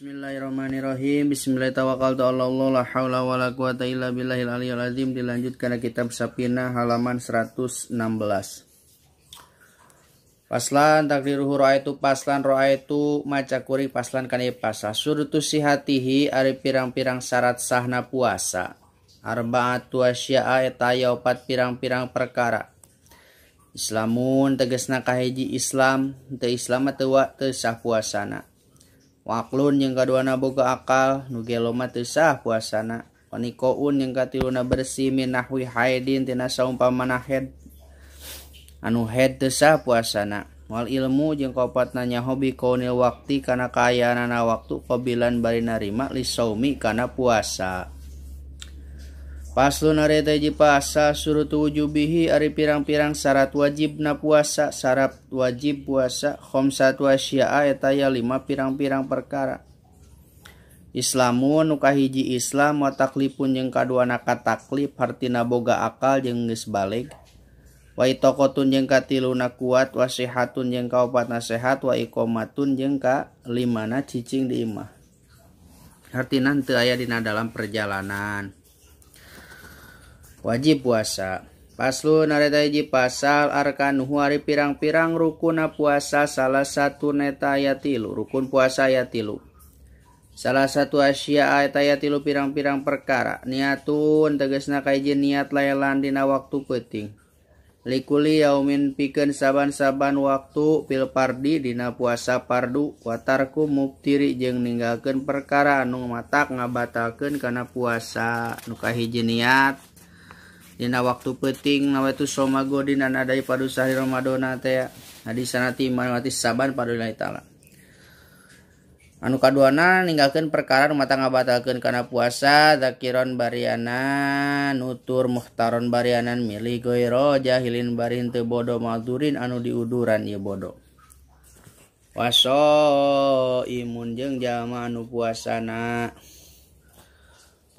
Bismillahirrahmanirrahim. Bismillahirrahmanirrahim. La haula wala quwata illa billahil aliyil azim. Dilanjutkan kitab Safinah halaman 116. Paslan takdiruhu ra'aitu paslan ra'aitu maca kuring paslan kana pasal surutu sihatihi ari pirang-pirang syarat sahna puasa. Arba'atu asya'a eta aya opat pirang-pirang perkara. Islamun tegasna kahiji Islam, teu Islam mah teu sah puasana. Waklun yang kaduana boga akal nu gelo mah teu sah puasana. Wanikoun yang katiluna bersih min nahwi haidin tina saumpamana haid anu haid teu sah puasana. Wal ilmu jeung kaopatna nyaho bi kaunil waqti kana kaayaanana waktu qabilan bari narima li saumi kana puasa. Paslon ari teh hiji pasal surutu wujubihi ari pirang-pirang syarat wajibna puasa, syarat wajib puasa khamsatu asya'a eta aya 5 pirang-pirang perkara. Islamun nu kahiji Islam wa taklifun jeung kaduana kataklif hartina boga akal jeung geus balig. Wa itaqatun jeung katiluna kuat wa sihatun jeung kaopatna sehat wa iqamatun jeung kalimana cicing di imah. Hartina teu aya dina dalam perjalanan. Wajib puasa. Paslon ari teh hiji pasal arkanuhu ari pirang-pirang rukunna puasa salah satu neta aya 3 rukun puasa aya 3. Salah satu asya eta aya 3 pirang-pirang perkara. Niatun tegasna kahiji niat laelan dina waktu peuting. Likuli yaumin pikeun saban-saban waktu fil pardi dina puasa pardu wa tarku mubtiri jeung ninggalkeun perkara anu matak ngabatalkeun kana puasa. Nu kahiji niat dina waktu peuting nawaitu somago dina nadai padu sahri Ramadana teh hadis sanati manwati saban padu lillahi taala. Anu kaduana ninggalkeun perkara nu mata ngabatalkeun kana puasa zakiron bariana nutur muhtaron barianan milih goiro jahilin bari henteu bodo madurin anu diuduran ieu bodo. Waso imun jeung jalma anu puasana.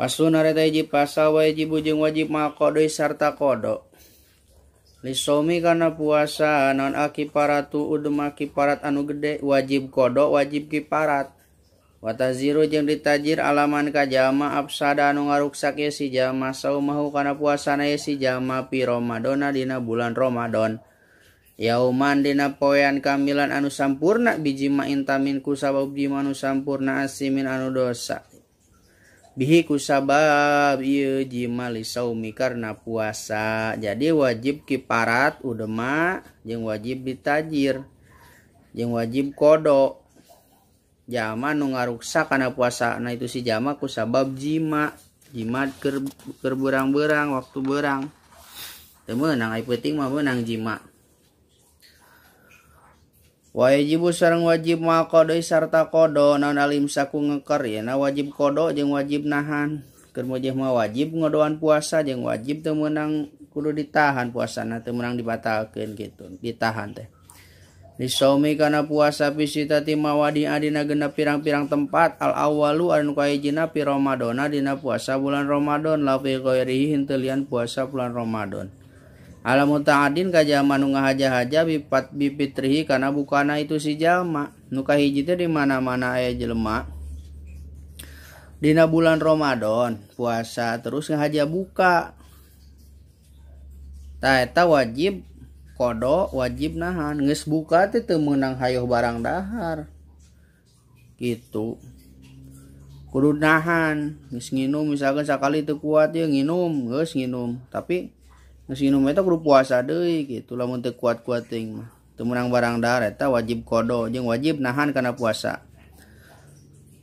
Paslon ari teh hiji pasal wajib jeung wajib maqodoi sarta qada. Lisomi kana puasa naon akiparatu udma kiparat anu gede wajib qada wajib kiparat. Wa taziru jeung ditajir alaman ka jalma afsada anu ngaruksak ye si jalma saumahu kana puasana ye si jalma fi Ramadana dina bulan Ramadan. Yauman dina poean kamilan anu sampurna biji ma intamin ku sabab jima anu sampurna asimin anu dosa. Bihi kusabab ieu jima li saumi karena puasa. Jadi wajib kiparat udema jeung wajib ditajir jeung wajib kodo. Jama nu ngaruksak kana puasa na itu si jama kusabab jima. Jima keur berang-berang waktu berang. Teu meunang ai peuting mah meunang jima. Wajibu sareng wajib maqadoi sarta qada naon alimsaku ngeker yeuna wajib qada jeung wajib nahan. Keur mujih mah wajib ngodoan puasa jeung wajib teu meunang kudu ditahan puasana teu meunang dibatalkeun kitu ditahan teh. Lisaumi kana puasa fisitati mawadi adina genep pirang-pirang tempat al awalu anu kahijina fi Ramadana dina puasa bulan Ramadan la fi ghairihi henteu lian puasa bulan Ramadan. Ala muta'adin ka jalma nu ngahaja-haja bipat bipitrihi kana bukana itu si jalma. Nu kahiji teh di mana-mana aya jelema dina bulan Ramadan puasa terus ngahaja buka. Tah eta wajib qada, wajib nahan. Geus buka teh teu meunang hayoh barang dahar. Gitu. Kudu nahan, geus nginum misalkan sakali teu kuat ye nginum, geus nginum. Tapi geus nginum eta kudu puasa deui kitu lamun teu kuat-kuat teuing mah. Teu meunang barang dahar eta wajib qada jeung wajib nahan kana puasa.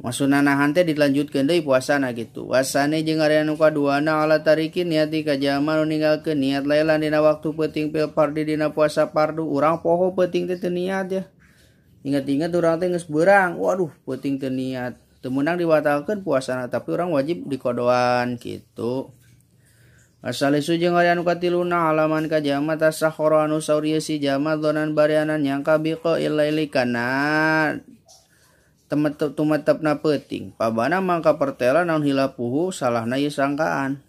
Maksudna nahan teh dilanjutkeun deui puasana kitu. Wasane jeung ari anu kaduana ala tarikin niati ka jalma nu ninggalkeun niat lailan dina waktu peuting fil fardi dina puasa fardu. Urang poho peuting teh teu niat ya. Ingat-ingat urang teh geus beurang, waduh peuting teu niat. Teu meunang dibatalkeun puasana tapi urang wajib dikodoan kitu. Asalisu jeung ari anu katiluna alaman ka jalma tasahhara anu saur ieu si jalma dzonan barianan nyangka biqa illaili kana tumetepna peuting. Pabana mangka pertela naon hilapuhu salahna ieu sangkaan.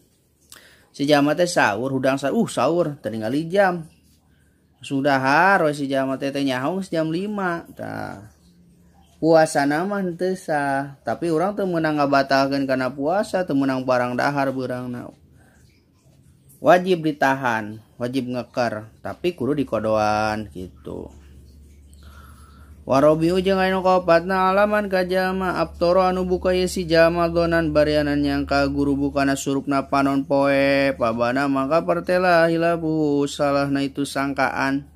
Si jalma teh sahur hudang sahur teu ningali jam. Sudah we si jalma teh teh nyaho geus jam 5. Tah. Puasana mah henteu sah, tapi urang teu meunang ngabatalkeun kana puasa, teu meunang barang dahar beurangna. Wajib ditahan, wajib ngeker, tapi kudu dikodoan gitu. Warobiu jeung anu kaopatna alaman ka jalma abtoro anu buka ye si jalma donan barianan nyangka guru bukana surupna panon poe pabana maka pertela hilabu salahna itu sangkaan.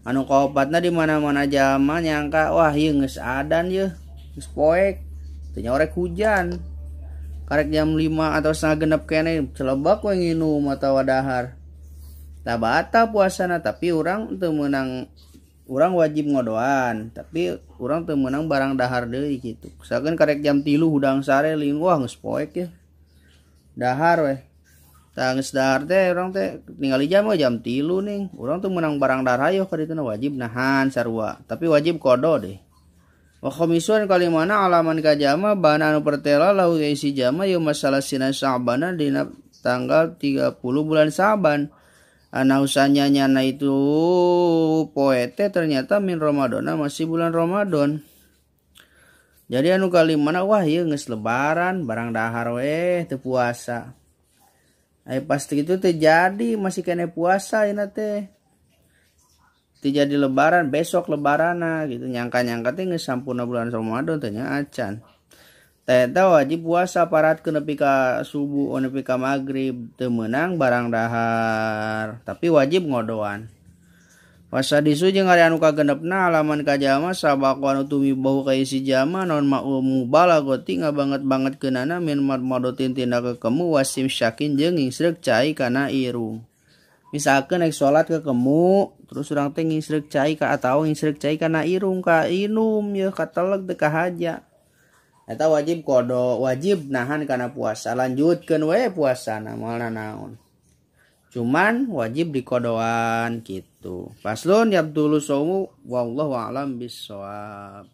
Anu kaopatna di mana-mana jalma nyangka wah ieu geus adan yeuh, geus poek, teu nyorek hujan. Karek jam 5 atau 5.30 keneh celebak we nginum atawa dahar. Tah batal puasana tapi urang teu meunang, urang wajib ngodoan, tapi urang teu meunang barang dahar deui kitu. Misalkan karek jam 3 hudang sare lin wah geus poek yeuh. Dahar we. Tah geus dahar teh urang teh ningali jam we jam 3 ning. Urang teu meunang barang dahar hayoh ka dituna wajib nahan sarua, tapi wajib kodo deh. Wa khamisun kalimana alaman ka jama bana anu pertela lahu isi jama ieu masalah sina Sa'bana dina tanggal 30 bulan Sa'ban. Ana usanya nyana itu poete ternyata min Ramadana masih bulan Ramadan. Jadi anu kalimana wah ieu geus lebaran barang dahar we teu puasa. Ai pasti itu teu jadi masih kene puasa ayeuna teh. Teu jadi lebaran besok lebarana gitu nyangka-nyangka teh geus sampurna bulan Ramadan teh nya acan. Teh eta wajib puasa paratkeun nepi ka subuh nepi ka magrib teu meunang barang dahar tapi wajib ngodoan. Wasadisu jeung ari anu kagenepna alaman ka jalma sabaqo anu tumibahu ka isi jalma naon ma'ul mubalagoti ngabanget-banget keunana min madmadotin tina kekemu wasim syakin jeung ngingsreuk cai kana irung. Misalkan naik sholat kekemu terus urang teh ngingsreuk cai ka atawa ngingsreuk cai kana irung ka inum yeuh kateleg teu kahaja. Eta wajib kodo, wajib nahan kana puasa, lanjutkeun we puasana moal nanaon. Cuman wajib dikodoan gitu. Faslun yabdulu saumu wallahu a'lam bissawab.